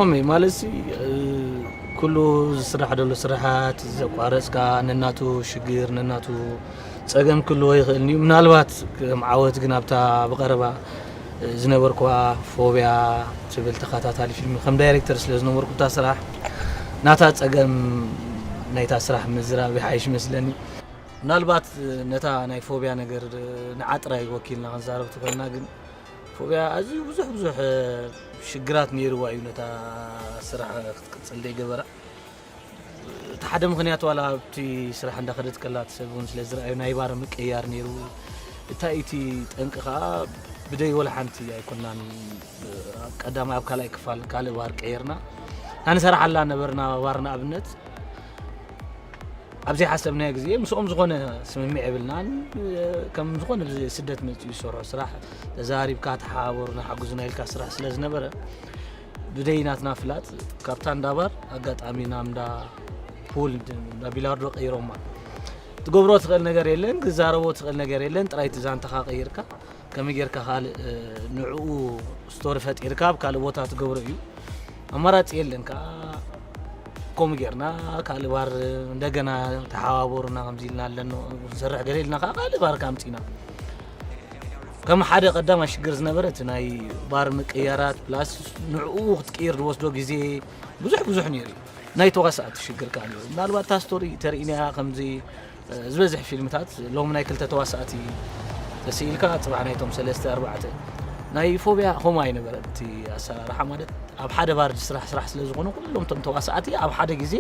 ኦሜ ማለት ሲ ኩሉ ዝስራሕ ደሎ ስራሓት ዘቋረፅካ ነናቱ ሽግር ነናቱ ፀገም ክልዎ ይኽእል እዩ። ምናልባት ከም ዓወት ግን ኣብታ ብቐረባ ዝነበርኩዋ ፎብያ ትብል ተኸታታሊ ፊልም ከም ዳይሬክተር ስለ ዝነበርኩ እታ ስራሕ ናታ ፀገም ናይታ ስራሕ ምዝራብ ይሓይሽ ይመስለኒ። ምናልባት ነታ ናይ ፎብያ ነገር ንዓ ጥራይ ወኪልና ክንዛረብ ትኾንና ግን ፎብያ ኣዝዩ ብዙሕ ብዙሕ ሽግራት ነይርዋ እዩ ነታ ስራሕ ክትቅፅል ዘይገበራ። እቲ ሓደ ምኽንያት ዋላ ኣብቲ ስራሕ እንዳኸደት ከላ እቲ ሰብ እውን ስለ ዝረኣዩ ናይ ባር ምቅያር ነይሩ። እንታይ እቲ ጠንቂ ከዓ ብደይ ወላ ሓንቲ ኣይኮናን። ኣብ ቀዳማይ ኣብ ካልኣይ ክፋል ካልእ ባር ቀይርና ናንሰርሓላ ነበርና ባር ንኣብነት ኣብ ዘይሓሰብናዮ ግዜ ምስኦም ዝኾነ ስምምዕ የብልናን። ከም ዝኾነ ብዚ ስደት መፅኡ ዝሰርሖ ስራሕ ተዛሪብካ ተሓባበሩና ሓግዙና ኢልካ ስራሕ ስለ ዝነበረ ብደይ ናትና ፍላጥ ካብታ እንዳባር ኣጋጣሚ ናብ እንዳ ፑል እንዳ ቢላርዶ ቀይሮማ። ትገብሮ ትኽእል ነገር የለን፣ ክዛረቦ ትኽእል ነገር የለን። ጥራይ እቲ ዛንታኻ ቀይርካ ከመይ ጌርካ ካልእ ንዕኡ ስቶሪ ፈጢርካ ኣብ ካልእ ቦታ ትገብሮ እዩ። ኣማራፂ የለን ከዓ ከምኡ ጌርና ካልእ ባር እንደገና ተሓባበሩና ከምዚ ኢልና ኣለና ክንሰርሕ ገለ ኢልና ከዓ ካልእ ባር ካምፂና ከም ሓደ ቀዳማይ ሽግር ዝነበረ እቲ ናይ ባር ምቅያራት ፕላስ ንዕኡ ክትቅይር ዝወስዶ ግዜ ብዙሕ ብዙሕ ነይሩ እዩ። ናይ ተዋሳእቲ ሽግር ከዓ ነይሩ። ምናልባት እታ ስቶሪ ተርእይና ከምዚ ዝበዝሕ ፊልምታት ሎም ናይ ክልተ ተዋሳእቲ ተስኢልካ ፅባሕ ናይቶም ሰለስተ ኣርባዕተ ናይ ፎብያ ሆማ ኣይነበረን። እቲ ኣሰራርሓ ማለት ኣብ ሓደ ባር ዝስራሕ ስራሕ ስለ ዝኾነ ኩሎም እቶም ተዋሳእቲ ኣብ ሓደ ግዜ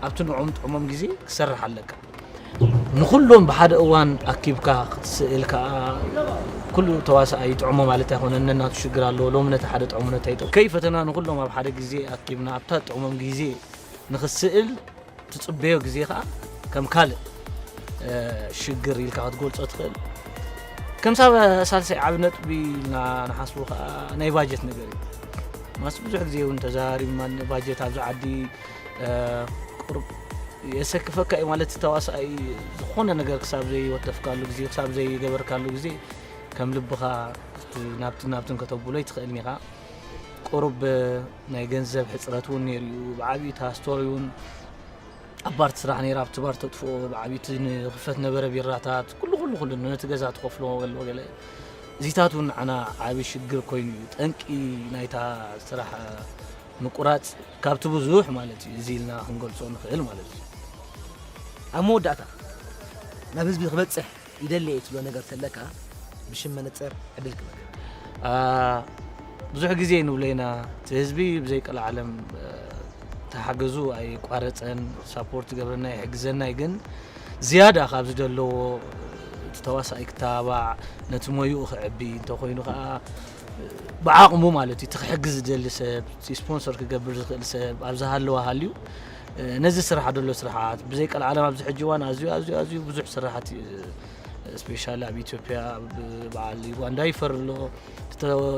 ኣብቲ ንዕኦም ጥዕሞም ግዜ ክሰርሕ ኣለካ። ንኩሎም ብሓደ እዋን ኣኪብካ ክትስእል ከዓ ኩሉ ተዋሳኣይ ይጥዕሞ ማለት ኣይኮነን። ነናቱ ሽግር ኣለዎ። ሎም ነቲ ሓደ ጥዕሞ ነታ ይጥዕሞ ከይፈተና ንኩሎም ኣብ ሓደ ግዜ ኣኪብና ኣብታ ጥዕሞም ግዜ ንኽስእል ትጽበዮ ግዜ ከዓ ከም ካልእ ሽግር ኢልካ ክትገልጾ ትኽእል። ከም ሳብ ሳልሳይ ዓብ ነጥቢ ኢልና ንሓስቡ ከዓ ናይ ባጀት ነገር እዩ። ማስ ብዙሕ ግዜ እውን ተዛሪብና ባጀት ኣብዚ ዓዲ ቁርብ የሰክፈካ እዩ ማለት ተዋሳኣይ ዝኾነ ነገር ክሳብ ዘይወተፍካሉ ግዜ ክሳብ ዘይገበርካሉ ግዜ ከም ልብኻ ናብትን ናብትን ከተብሎ ይትኽእልን ኢኻ። ቁሩብ ናይ ገንዘብ ሕፅረት እውን ነይሩ እዩ። ብዓብዩ እታ ስቶሪ እውን ኣብ ባር ትስራሕ ነይራ፣ ኣብቲ ባር ተጥፍኦ ብዓብዩ እቲ ንኽፈት ነበረ ቢራታት ኩሉ ኩሉ ኩሉ ነቲ ገዛ ትኸፍሎ ገለ ገለ እዚታት እውን ንዓና ዓብዪ ሽግር ኮይኑ እዩ። ጠንቂ ናይታ ስራሕ ምቁራፅ ካብቲ ብዙሕ ማለት እዩ እዚ ኢልና ክንገልፆ ንኽእል ማለት እዩ። ኣብ መወዳእታ ናብ ህዝቢ ክበፅሕ ይደሊ እየ ትብሎ ነገር ተለካ ብሽም መነፀር ዕድል ክበካ። ብዙሕ ግዜ ንብሎ ኢና እቲ ህዝቢ ብዘይ ቀልዓለም ተሓገዙ ኣይቋረፀን ሳፖርት ይገብረና ይሕግዘና እዩ ግን ዝያዳ ካብ ዝደለዎ እቲ ተዋሳኣይ ክተባባዕ ነቲ ሞይኡ ክዕቢ እንተኮይኑ ከዓ ብዓቕሙ ማለት እዩ እቲ ክሕግዝ ዝደሊ ሰብ እቲ ስፖንሰር ክገብር ዝኽእል ሰብ ኣብ ዝሃለዋ ሃልዩ ነዚ ስራሕ ደሎ ስራሓት ብዘይ ቀልዓለም ኣብዚ ሕጂ እዋን ኣዝዩ ኣዝዩ ኣዝዩ ብዙሕ ስራሓት ስፔሻሊ ኣብ ኢትዮጵያ በዓል ዩጋንዳ ይፈር ኣሎ።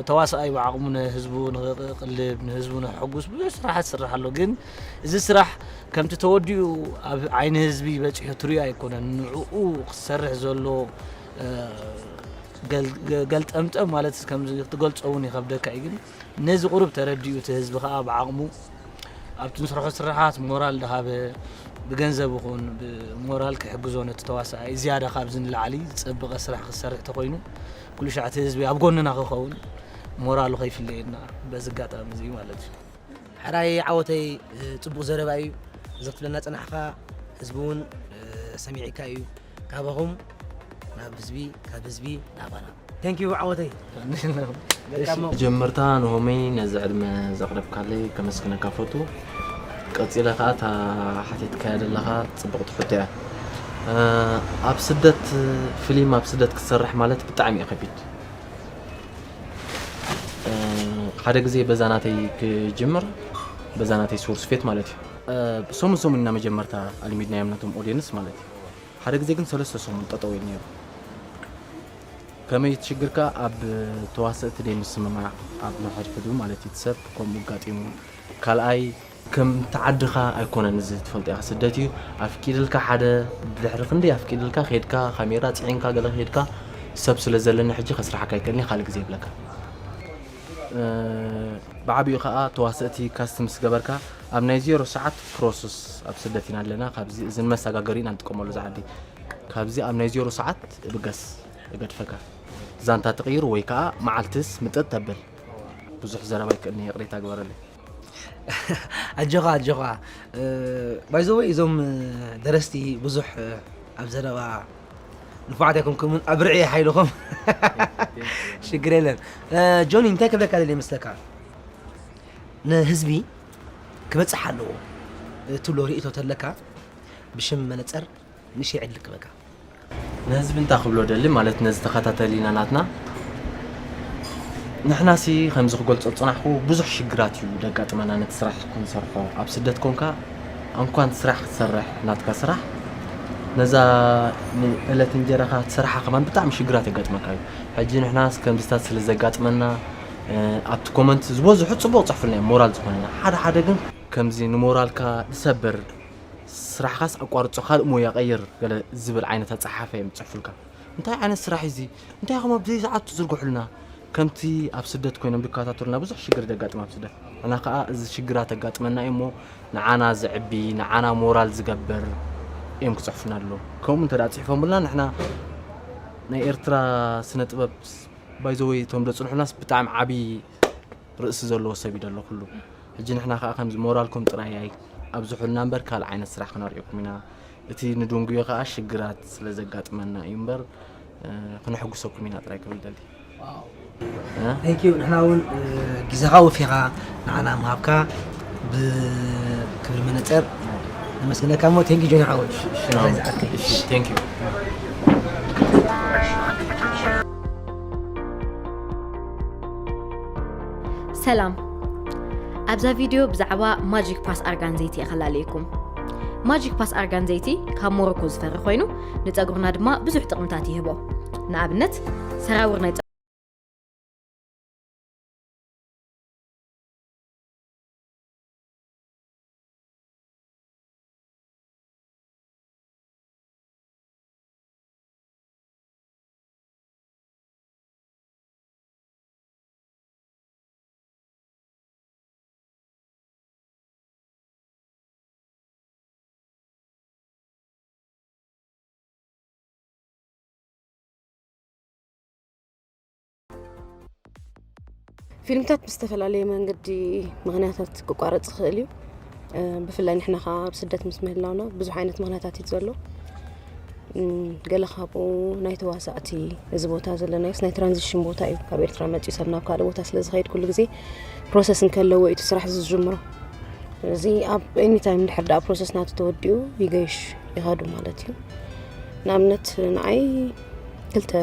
ተዋሳኣይ ብዓቕሙ ንህዝቡ ንክቅልብ ንህዝቡ ንሕጉስ ብዙሕ ስራሓት ዝስራሕ ኣሎ። ግን እዚ ስራሕ ከምቲ ተወዲኡ ኣብ ዓይኒ ህዝቢ በፂሑ ትሪኦ ኣይኮነን። ንዕኡ ክሰርሕ ዘሎ ገልጠምጠም ማለት ከምዚ ክትገልፆ እውን ይከብደካ እዩ። ግን ነዚ ቁሩብ ተረዲኡ እቲ ህዝቢ ከዓ ብዓቕሙ ኣብቲ ንስርሖ ስራሓት ሞራል ዝሃበ ብገንዘብ ይኹን ብሞራል ክሕግዞ ነቲ ተዋሳኣይ ዝያዳ ካብዚ ንላዕሊ ዝፀበቐ ስራሕ ክሰርሕ ተኮይኑ ኩሉ ሻዕ እቲ ህዝቢ ኣብ ጎንና ክኸውን ሞራሉ ከይፍለየና በዚ ኣጋጣሚ እዚ ማለት እዩ። ሕራይ ዓወተይ ፅቡቕ ዘረባ እዩ እዚ ክትብለና ፅናሕኻ ህዝቢ እውን ሰሚዕካ እዩ ካባኹም ናብ ህዝቢ ካብ ህዝቢ ናባና Thank you ዓወተይ። ጀምርታ ንሆመይ ነዚ ዕድመ ዘቕረብካለይ ከመስግነካ ፈቱ። ቀጺለ ከኣ እታ ሓቲትካያ ዘለኻ ጽብቕቲ ሕቶ እያ። ኣብ ስደት ፊልም ኣብ ስደት ክትሰርሕ ማለት ብጣዕሚ እዩ ከቢድ። ሓደ ግዜ በዛ ናተይ ክጅምር በዛ ናተይ ሶርስ ፌት ማለት እዩ። ሰሙን ሰሙን ኢና መጀመርታ ኣልሚድናዮም ነቶም ኦድየንስ ማለት እዩ። ሓደ ግዜ ግን ሰለስተ ሰሙን ጠጠው ኢሉ ነይሩ። ከመይ እቲ ሽግርካ ኣብ ተዋሰእቲ ደይ ምስምማዕ ኣብ ንሕድሕዱ ማለት እዩ እቲ ሰብ ከምኡ ኣጋጢሙ ካልኣይ ከምቲ ዓድኻ ኣይኮነን እዚ ትፈልጦ ኢኻ ስደት እዩ ኣፍቂድልካ ሓደ ድሕሪ ክንደይ ኣፍቂድልካ ከድካ ካሜራ ፅዒንካ ገለ ከድካ ሰብ ስለ ዘለኒ ሕጂ ከስርሓካ ኣይክእልን ካልእ ግዜ ይብለካ ብዓቢኡ ከዓ ተዋሰእቲ ካስት ምስ ገበርካ ኣብ ናይ ዜሮ ሰዓት ፕሮሰስ ኣብ ስደት ኢና ኣለና። ካብዚ እዝን መሰጋገሪ ኢና ንጥቀመሉ ዝዓዲ ካብዚ ኣብ ናይ ዜሮ ሰዓት ብገስ እገድፈካ ዛንታ ትቕይር ወይ ከዓ መዓልትስ ምጠጥ ተብል ብዙሕ ዘረባ ይክእልኒ ይቕሬታ ግበረለይ። ኣጆኻ ኣጆኻ። ባይዘወይ እዞም ደረስቲ ብዙሕ ኣብ ዘረባ ንፉዓት ኣይኮንኩምን ኣብ ርዕየ ሓይልኹም። ሽግር የለን። ጆኒ እንታይ ክብለካ ደልየ መስለካ? ንህዝቢ ክበፅሕ ኣለዎ ትብሎ ርእቶ ተለካ ብሽም መነፀር ንሽ ዕድል ክበካ። ንህዝቢ እንታይ ክብሎ ደሊ ማለት ነዚ ተኸታተሊና ናትና ንሕናሲ ከምዚ ክገልፆ ዝፅናሕኩ ብዙሕ ሽግራት እዩ ደጋጥመና ነቲ ስራሕ ክንሰርሖ ኣብ ስደት ኮንካ እንኳን ስራሕ ክትሰርሕ ናትካ ስራሕ ነዛ ንዕለት እንጀራኻ ትሰርሓ ከማን ብጣዕሚ ሽግራት የጋጥመካ እዩ። ሕጂ ንሕናስ ከምዚታት ስለ ዘጋጥመና ኣብቲ ኮመንት ዝበዝሑ ፅቡቕ ፅሕፉልና እዮም ሞራል ዝኾነና ሓደ ሓደ ግን ከምዚ ንሞራልካ ዝሰብር ስራሕኻስ ኣቋርጾ ካልእ ሞያ ቀይር ገለ ዝብል ዓይነት ኣጸሓሕፋ እዮም ዝጽሕፉልካ። እንታይ ዓይነት ስራሕ እዚ? እንታይ ኢኹም ኣብ ዘይሰዓቱ ትዝርግሑልና? ከምቲ ኣብ ስደት ኮይኖም ዝከታተሉና ብዙሕ ሽግር ደጋጥም ኣብ ስደት። ንሕና ከኣ እዚ ሽግራት ኣጋጥመና እዩ እሞ ንዓና ዘዕቢ፣ ንዓና ሞራል ዝገብር እዮም ክጽሕፉልና ኣለዎም። ከምኡ እንተ ደኣ ጽሒፎምልና ንሕና ናይ ኤርትራ ስነ ጥበብ ባይዘወይ እቶም ዘጽንሑናስ ብጣዕሚ ዓቢ ርእሲ ዘለዎ ሰብ እዩ ዘሎ ኩሉ። ሕጂ ንሕና ከዓ ከምዚ ሞራልኩም ጥራይ ኣይ ኣብዝሑልና እምበር ካልእ ዓይነት ስራሕ ክነርእየኩም ኢና። እቲ ንድንጉዮ ከዓ ሽግራት ስለ ዘጋጥመና እዩ እምበር እ፣ ክነሐጉሰኩም ኢና ጥራይ ክብል ደሊ። እ? Thank you ንሕና እውን እ፣ ግዜኻ ወፊኻ ንዓና ምሃብካ ብክብሪ መነፀር ነመስግነካ እሞ thank you ጆኒ ሓወይ። ሽናው። ጥራይ ዝሓትከይ። እሺ፣ thank you። ሰላም። ኣብዛ ቪድዮ ብዛዕባ ማጂክ ፓስ ኣርጋን ዘይቲ እየ ከላለየኩም። ማጂክ ፓስ ኣርጋን ዘይቲ ካብ ሞሮኮ ዝፈሪ ኮይኑ ንፀጉርና ድማ ብዙሕ ጥቕምታት ይህቦ። ንኣብነት ሰራውር ናይ ፊልምታት ብዝተፈላለየ መንገዲ ምኽንያታት ክቋረፅ ይኽእል እዩ። ብፍላይ ንሕና ከዓ ኣብ ስደት ምስ ምህላውና ብዙሕ ዓይነት ምኽንያታት እዩ ዘሎ። ገለ ካብኡ ናይ ተዋሳእቲ እዚ ቦታ ዘለናዮስ ናይ ትራንዚሽን ቦታ እዩ። ካብ ኤርትራ መፅኡ ሰብ ናብ ካልእ ቦታ ስለ ዝኸይድ ኩሉ ግዜ ፕሮሰስ እንከለዎ እዩ እቲ ስራሕ ዝጅምሮ። እዚ ኣብ ኤኒታይም እንድሕር ደኣ ፕሮሰስ ናቱ ተወዲኡ ይገይሽ ይኸዱ ማለት እዩ። ንኣብነት ንዓይ ክልተ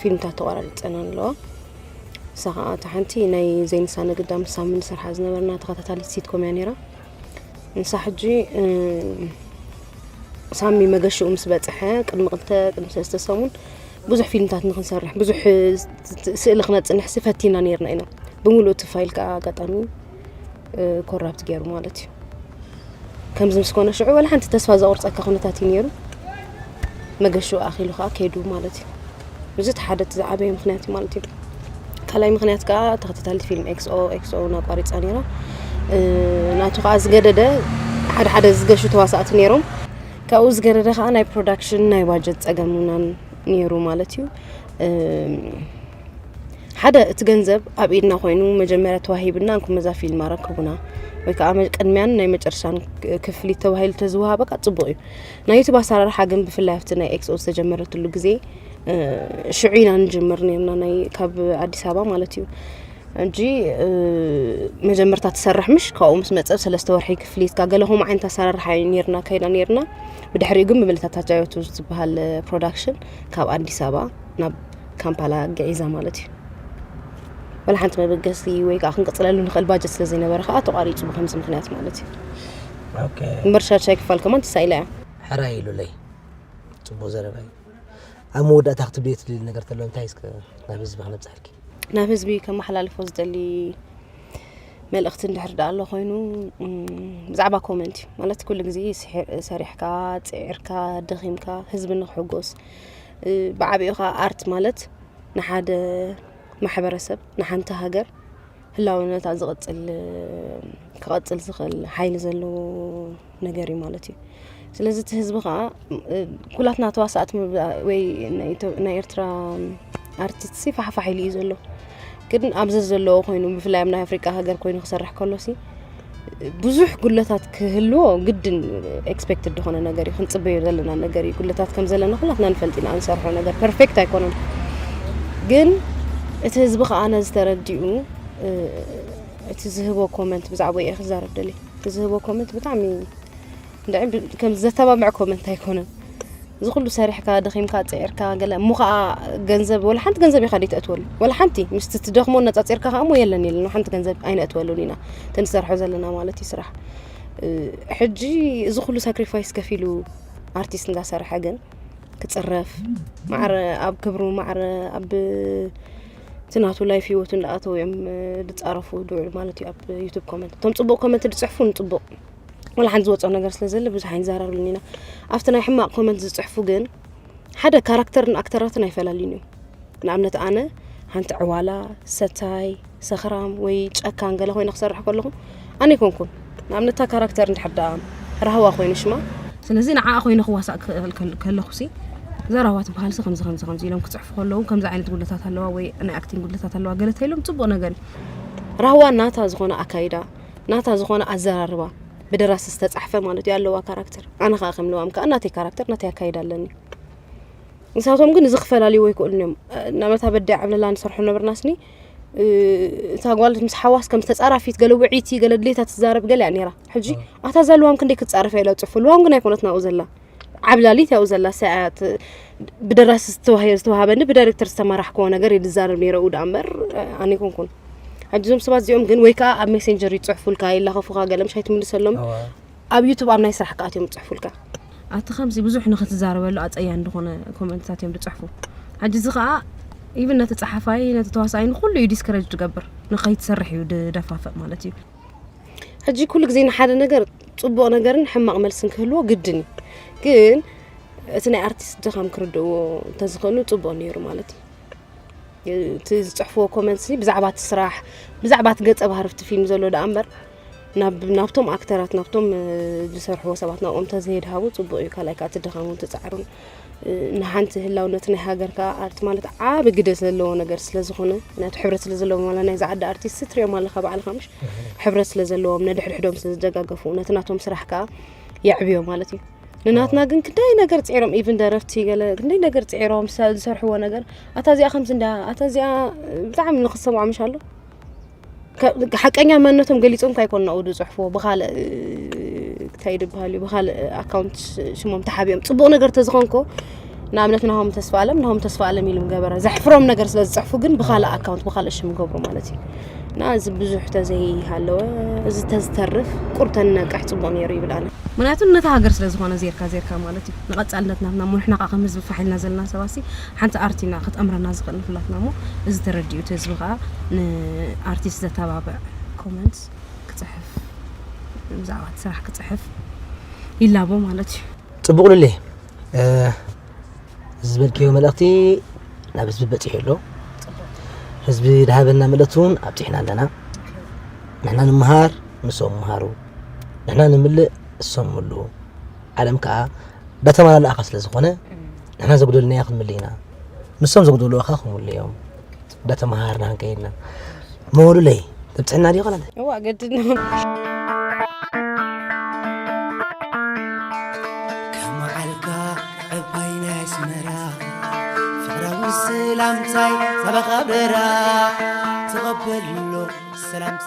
ፊልምታት ተቋራሪፀን ኣለዋ። ንሳ ከዓ እታ ሓንቲ ናይ ዘይንሳ ንግዳ ምስ ሳሚ ንሰርሓ ዝነበርና ተኸታታሊት ሲትኮም እያ ነይራ። ንሳ ሕጂ ሳሚ መገሽኡ ምስ በፅሐ ቅድሚ ክልተ ቅድሚ ሰለስተ ሰሙን ብዙሕ ፊልምታት ንክንሰርሕ ብዙሕ ስእሊ ክነፅንሕሲ ፈቲና ነይርና ኢና። ብምሉእ እቲ ፋይል ከዓ ኣጋጣሚ ኮራፕት ገይሩ ማለት እዩ። ከምዚ ምስ ኮነ ሽዑ ዋላ ሓንቲ ተስፋ ዘቑርፀካ ኩነታት እዩ ነይሩ። መገሽኡ ኣኺሉ ከዓ ከይዱ ማለት እዩ። እዚ እቲ ሓደ እቲ ዝዓበየ ምኽንያት እዩ ማለት እዩ። ካልኣይ ምኽንያት ከዓ ተኸታታሊት ፊልም ኤክስኦ ኤክስኦ እውን ኣቋሪፃ ነይራ። ናቱ ከዓ ዝገደደ ሓደ ሓደ ዝገሹ ተዋሳእቲ ነይሮም። ካብኡ ዝገደደ ከዓ ናይ ፕሮዳክሽን ናይ ባጀት ፀገም ምናምን ነይሩ ማለት እዩ። ሓደ እቲ ገንዘብ ኣብ ኢድና ኮይኑ መጀመርያ ተዋሂብና እንኩም እዛ ፊልም ኣረክቡና ወይ ከዓ ቅድሚያን ናይ መጨረሻን ክፍሊት ተባሂሉ ተዝወሃበካ ፅቡቅ እዩ። ናይ ዩቱብ ኣሰራርሓ ግን ብፍላይ ኣብቲ ናይ ኤክስኦ ዝተጀመረትሉ ግዜ ሽዑ ኢና ንጅምር ነርና ናይ ካብ ኣዲስ ኣበባ ማለት እዩ። ሕጂ መጀመርታ ትሰርሕ ምሽ ካብኡ ምስ መፀብ ሰለስተ ወርሒ ክፍሊት ካ ገለ ከምኡ ዓይነት ኣሰራርሓ እዩ ነርና ከይዳ ነርና። ብድሕሪኡ ግን ብመለታታ ጃዮቱ ዝበሃል ፕሮዳክሽን ካብ ኣዲስ ኣበባ ናብ ካምፓላ ገዒዛ ማለት እዩ። ወላ ሓንቲ መበገሲ ወይ ከዓ ክንቅፅለሉ ንኽእል ባጀት ስለ ዘይነበረ ከዓ ተቋሪፁ ብከምዚ ምክንያት ማለት እዩ። ኦኬ። እምበር ሻድሻይ ክፋል ከማን ተሳኢላ እያ። ሕራይ ኢሉለይ። ፅቡቅ ዘረባ እዩ። ኣብ መወዳእታ ክትብልዮ ትደሊ ነገር ተሎ እንታይ እስከ ናብ ህዝቢ ክነብፅሐልኪ? ናብ ህዝቢ ከመሓላልፎ ዝደሊ መልእኽቲ እንድሕር ደኣ ኣሎ ኮይኑ እም፣ ብዛዕባ ኮመንት እዩ ማለት ኩሉ ግዜ ስሒ- ሰሪሕካ ፅዒርካ ደኺምካ ህዝቢ ንክሕጎስ እ፣ ብዓቢኡ ከዓ ኣርት ማለት ንሓደ ማሕበረሰብ፣ ንሓንቲ ሃገር ህላውነታ ዝቐፅል ክቐፅል ዝኽእል ሓይሊ ዘለዎ ነገር እዩ ማለት እዩ። ስለዚ እቲ ህዝቢ ከዓ ኩላትና ተዋሳእቲ ወይ ናይ ኤርትራ ኣርቲስት ሲ ፋሕፋሕ ኢሉ እዩ ዘሎ። ግን ኣብዚ ዘለዎ ኮይኑ ብፍላይ ኣብ ናይ ኣፍሪቃ ሃገር ኮይኑ ክሰርሕ ከሎ ሲ ብዙሕ ጉለታት ክህልዎ ግድን ኤክስፔክትድ ዝኾነ ነገር እዩ፣ ክንፅበዮ ዘለና ነገር እዩ። ጉለታት ከም ዘለና ኩላትና ንፈልጥ ኢና። እንሰርሖ ነገር ፐርፌክት ኣይኮነን። ግን እቲ ህዝቢ ከዓ ነዚ ተረዲኡ እቲ ዝህቦ ኮመንት ብዛዕባ እየ ክዛረብ ደሊ። እቲ ዝህቦ ኮመንት ብጣዕሚ ከም ዘተባብዕ ኮመንት ኣይኮነን። እዚ ኩሉ ሰሪሕካ ደኺምካ ፅዒርካ ገለ እሞ ከዓ ገንዘብ ወላ ሓንቲ ገንዘብ ኢኻ ደይተእትወሉ፣ ወላ ሓንቲ ምስቲ ትደኽሞ ነፃፂርካ ከዓ እሞ የለን የለን ሓንቲ ገንዘብ ኣይነእትወሉን ኢና ተንሰርሖ ዘለና ማለት እዩ ስራሕ። ሕጂ እዚ ኩሉ ሳክሪፋይስ ከፊሉ ኣርቲስት እንዳሰርሐ ግን ክፅረፍ ማዕረ ኣብ ክብሩ ማዕረ ኣብ እቲ ናቱ ላይፍ ህይወቱ እንዳኣተው እዮም ዝፃረፉ ድውዕሉ ማለት እዩ። ኣብ ዩቱብ ኮመንት እቶም ፅቡቅ ኮመንት ዝፅሕፉ ንፅቡቅ ወላ ሓንቲ ዝወፅኦ ነገር ስለ ዘለ ብዙሕ ኣይንዛረብሉን ኢና። ኣብቲ ናይ ሕማቕ ኮመንት ዝፅሕፉ ግን ሓደ ካራክተርን ኣክተራትን ኣይፈላልዩን እዮም። ንኣብነት ኣነ ሓንቲ ዕዋላ፣ ሰታይ፣ ሰኽራም ወይ ጨካን ገለ ኮይነ ክሰርሕ ከለኹ ኣነ ኣይኮንኩን። ንኣብነት እታ ካራክተር እንድሕር ደኣ ራህዋ ኮይኑ ሽማ ስለዚ ንዓኣ ኮይነ ክዋሳእ ክኽእል ከለኹ ሲ እዛ ራህዋ ትበሃል ሲ ከምዚ ከምዚ ከምዚ ኢሎም ክፅሕፉ ከለዉ ከምዚ ዓይነት ጉድለታት ኣለዋ ወይ ናይ ኣክቲንግ ጉድለታት ኣለዋ ገለ ተኢሎም ፅቡቅ ነገር እዩ። ራህዋ ናታ ዝኾነ ኣካይዳ ናታ ዝኾነ ኣዘራርባ ብደራሲ ዝተፃሕፈ ማለት እዩ ኣለዋ ካራክተር። ኣነ ከዓ ከም ልዋም ከዓ ናተይ ካራክተር ናተይ ኣካይዳ ኣለኒ። ንሳቶም ግን እዚ ክፈላልይዎ ኣይክእሉን እዮም። ናመታ በዳይ ዓብለላ ንሰርሖ ነበርና ስኒ እታ ጓል ምስ ሓዋስ ከም ዝተፃራፊት ገለ ውዒቲ ገለ ድሌታ ትዛረብ ገለ እያ ነይራ። ሕጂ ኣታ እዛ ልዋም ክንደይ ክትፃረፍ እያ ኢላ ፅሑፍ ልዋም ግን ኣይኮነት ናብኡ ዘላ ዓብላሊት ያው ዘላ ሰዓት ብደራሲ ዝተዋህየ ዝተዋሃበኒ ብዳይሬክተር ዝተመራሕክዎ ነገር ይዛረብ ነይረ። እዳ እምበር ኣነ ይኮንኩን። ሕጂ እዞም ሰባት እዚኦም ግን ወይ ከዓ ኣብ ሜሴንጀር ይፅሕፉልካ ይላኸፉካ ገለ ምሽ ኣይትምልሰሎም። ኣብ ዩቱብ ኣብ ናይ ስራሕ ከኣትዮም ይፅሕፉልካ። ኣቲ ከምዚ ብዙሕ ንክትዛረበሉ ኣፀያን ዝኾነ ኮመንትታት እዮም ዝፅሕፉ። ሕጂ እዚ ከዓ ኢቭን ነቲ ፀሓፋይ ነቲ ተዋሳኣይ ንኩሉ እዩ ዲስከረጅ ትገብር ንኸይትሰርሕ እዩ ደፋፍእ ማለት እዩ። ሕጂ ኩሉ ግዜ ንሓደ ነገር ፅቡቕ ነገርን ሕማቕ መልስን ክህልዎ ግድን እዩ። ግን እቲ ናይ ኣርቲስት ድኻም ክርድእዎ እንተዝኽእሉ ፅቡቕ ነይሩ ማለት እዩ። እቲ ዝፅሕፍዎ ኮመንትሲ ብዛዕባ እቲ ስራሕ ብዛዕባ እቲ ገፀ ባህሪ እቲ ፊልም ዘሎ ደኣ እምበር ናብቶም ኣክተራት ናብቶም ዝሰርሕዎ ሰባት ናብኦም ተዘየድሃቡ ፅቡቕ እዩ። ካልኣይ ከዓ እቲ ድኻሙን ትፃዕሩን ንሓንቲ ህላውነት ናይ ሃገር ከዓ ኣርት ማለት ዓብ ግደ ዘለዎ ነገር ስለ ዝኾነ ናቲ ሕብረት ስለ ዘለዎ ማለ ናይዚ ዓዲ ኣርቲስት ትሪኦም ኣለካ ባዕልካ ምሽ ሕብረት ስለ ዘለዎም ነድሕድሕዶም ስለ ዝደጋገፉ ነቲ ናቶም ስራሕ ከዓ የዕብዮ ማለት እዩ። ንናትና ግን ክንደይ ነገር ፅዒሮም ኢቭን ደረፍቲ ገለ ክንደይ ነገር ፅዒሮም ዝሰርሕዎ ነገር ኣታ እዚኣ ከምዚ እንዳ ኣታ እዚኣ ብጣዕሚ ንክሰምዖ ምሽ ኣሎ። ሓቀኛ መንነቶም ገሊፆም እንታይ ኮን ናኡ ዝፅሕፍዎ ብካልእ እንታይ ድበሃል እዩ ብካልእ ኣካውንት ሽሞም ተሓቢኦም ፅቡቅ ነገር ተዝኾንኮ ንኣብነት ናሆም ተስፋ ኣለም ናሆም ተስፋ ኣለም ኢሉ ገበረ ዘሕፍሮም ነገር ስለ ዝፅሕፉ ግን ብካልእ ኣካውንት ብካልእ ሽም ገብሩ ማለት እዩ። እና እዚ ብዙሕ ተዘይሃለወ እዚ ተዝተርፍ ቁርተን ነቃሕ ፅቡቅ ነይሩ ይብል ኣነ። ምክንያቱ ነታ ሃገር ስለ ዝኾነ ዜርካ ዜርካ ማለት እዩ ንቐፃልነት ናትና እሞ ንሕና ከዓ ከም ህዝቢ ፋሕ ኢልና ዘለና ሰባት ሲ ሓንቲ ኣርት ኢና ክጠምረና ዝኽእል ንኩላትና እሞ እዚ ተረዲኡ እቲ ህዝቢ ከዓ ንኣርቲስት ዘተባብዕ ኮመንት ክፅሕፍ ብዛዕባ እቲ ስራሕ ክፅሕፍ ይላቦ ማለት እዩ። ፅቡቅ ሉሌ ዝበልክዮ መልእኽቲ ናብ ህዝቢ በፂሑ ኣሎ። ህዝቢ ድሃበና መልእኽቲ እውን ኣብፂሕና ኣለና። ንሕና ንምሃር ንሶም ምሃሩ፣ ንሕና ንምልእ እሶም ምልኡ። ዓለም ከዓ እንዳተመላለኣኻ ስለ ዝኾነ ንሕና ዘጉደልናዮ ክንምልእ ኢና፣ ንሶም ዘጉደልዎ ከዓ ክምልኡ እዮም። እንዳተመሃርና ክንከይድና መወሉለይ ተብፅሕና ድዩ ኸላለ እዋ ገድድ ነው። ከመዓልካ ዕባይ ናይ ኣስመራ ፍቕራዊ ሰላምታይ ሰበኻ በራ ተቐበሎ ሰላምታ